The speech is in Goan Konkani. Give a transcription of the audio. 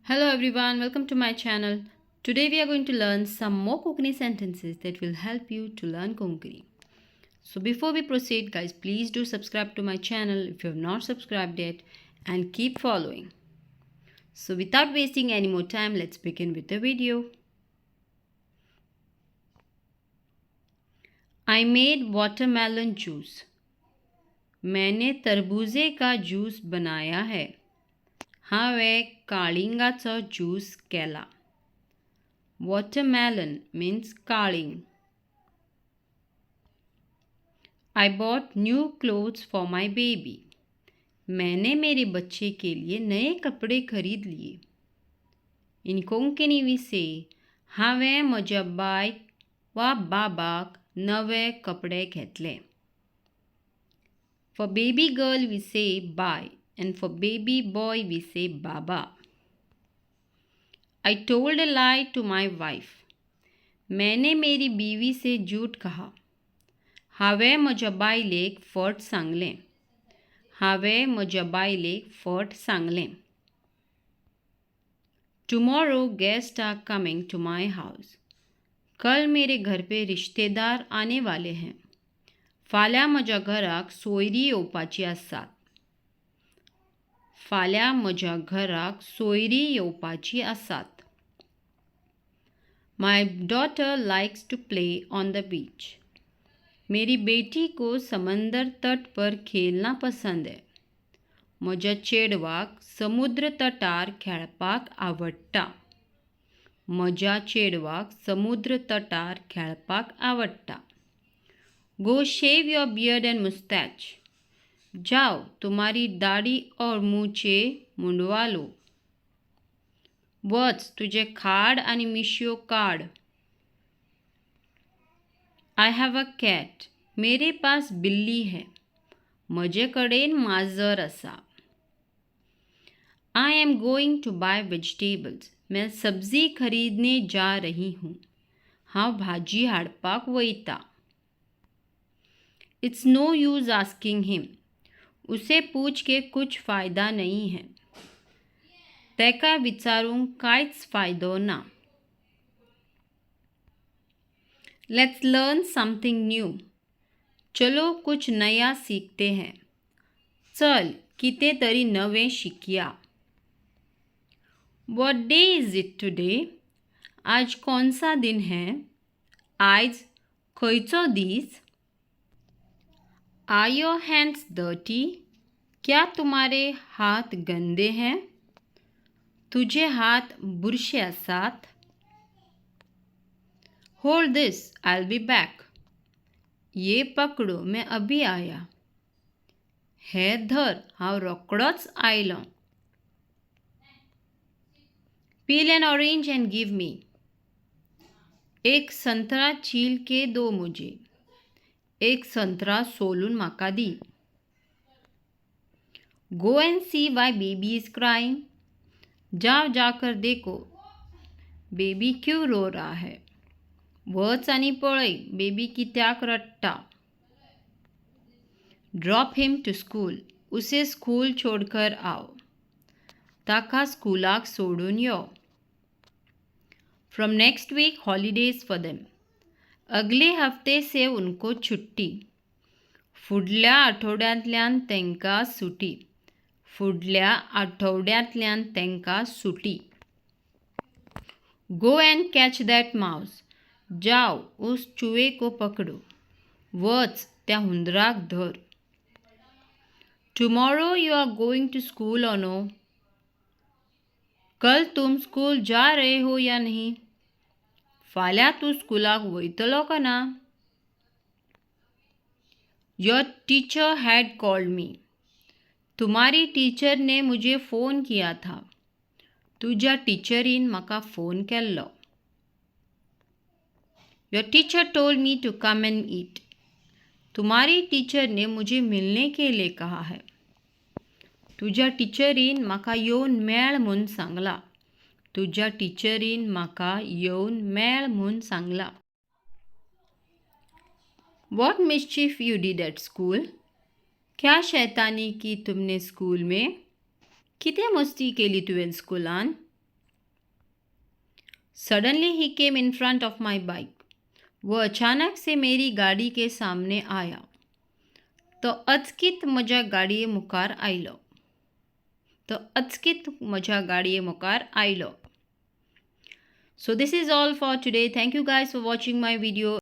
Hello everyone, welcome to my channel. Today we are going to learn some more Konkani sentences that will help you to learn Konkani. So before we proceed, guys, please do subscribe to my channel if you have not subscribed yet and keep following. So without wasting any more time, let's begin with the video. I made watermelon juice. मैंने तरबूजे का जूस बनाया है. हांवें काळिंगाचो जूस केला. वॉटरमेलन मीन्स काळिंग. I bought new clothes for my baby. मैंने मेरे बच्चे के लिए नए कपड़े खरीद लिए. इन कोंकणी we से हांवें म्हज्या बायक वा बाबाक नवे कपडे घेतले. For baby girl we say bye and for baby boy we say baba. I told a lie to my wife. मैंने मेरी बीवी से झूठ कहा. हांवें म्हज्या बायलेक फट सांगलें. हांवें म्हज्या बायलेक फट सांगलें. Tomorrow guests are coming to my house. कल मेरे घर पे रिश्तेदार आने वाले हैं. फाल्यां म्हज्या घराक सोयरीं येवपाचीं आसात. फाल्यां म्हज्या घराक सोयरीं येवपाचीं आसात. My daughter likes to play on the beach. मेरी बेटी को समंदर तट पर खेलना पसंद है. म्हज्या चेडवाक समुद्र तटार खेळपाक आवडटा. म्हज्या चेडवाक समुद्र तटार खेळपाक आवडटा. Go shave your beard and moustache. जाओ तुम्हारी दाढी और मूछें मुंडवा लो. वच तुजें खाड आनी मिशयो काड. I have a cat. Mere pass बिल्ली है. म्हजे कडेन माजर आसा. I am going to buy vegetables. मैं सब्जी खरीदने जा रही हूँ. हांव भाजी हाडपाक वयता. It's no use asking him. उसे पूछ के कुछ फ़ायदा नहीं है. ताका विचारूंक कांयच फायदो ना. Let's learn something new. चलो कुछ नया सीखते हैं. चल कितें तरी नवें शिकया. What day is it today? आज कौन सा दिन है? आयज खंयचो दीस? Are your hands dirty? क्या तुम्हारे हाथ गंदे हैं? तुझे हात बुरशे आसात? Hold this, I'll be back. ये पकडो, मैं अभी आया. हें धर, हांव रोखडोच आयलों. Peel an orange and give me. एक संतरा छील के दो मुझे. एक संतरा सोलून म्हाका दी. Go and see why baby is crying. जाओ जाकर देखो बेबी क्यों रो रहा है. वच आनी पळय बेबी कित्याक रडटा. Drop him to school. उसे स्कूल छोड़कर आओ. ताका स्कुलाक सोडून यो. From next week holidays for them. अगले हफ्ते से उनको छुट्टी. फुडल्या आठवड्यांतल्यान तांकां सुटी. फुडल्या आठवड्यांतल्यान तांकां सुटी. Go and catch that mouse. जाओ उस चूहे को पकडो. वच त्या हुंदराक धर. Tomorrow you are going to school or no? कल तुम स्कूल जा रहे हो या नहीं? फाल्यां तूं स्कुलाक वयतलो काय ना? Your teacher had called me. तुम्हारी टीचर ने मुझे फोन किया था. तुज्या टिचरीन म्हाका फोन केल्लो. Your teacher told me to come and eat. तुम्हारी टीचर ने मुझे मिलने के लिए कहा है. तुज्या टिचरीन म्हाका येवन मेळ म्हूण सांगलां. तुज्या टिचरीन म्हाका येवन मेळ म्हूण सांगलां. What mischief you did at school? क्या शैतानी की तुमने स्कूल में? कितें मस्ती केली तुवें स्कुलान? Suddenly he came in front of my bike. वो अचानक से मेरी गाडी के सामने आया. तो अचकीत म्हज्या गाडये मुखार आयलो. तो अचकीत म्हज्या गाडये मुखार आयलो. So this is all for today. Thank you guys for watching my video.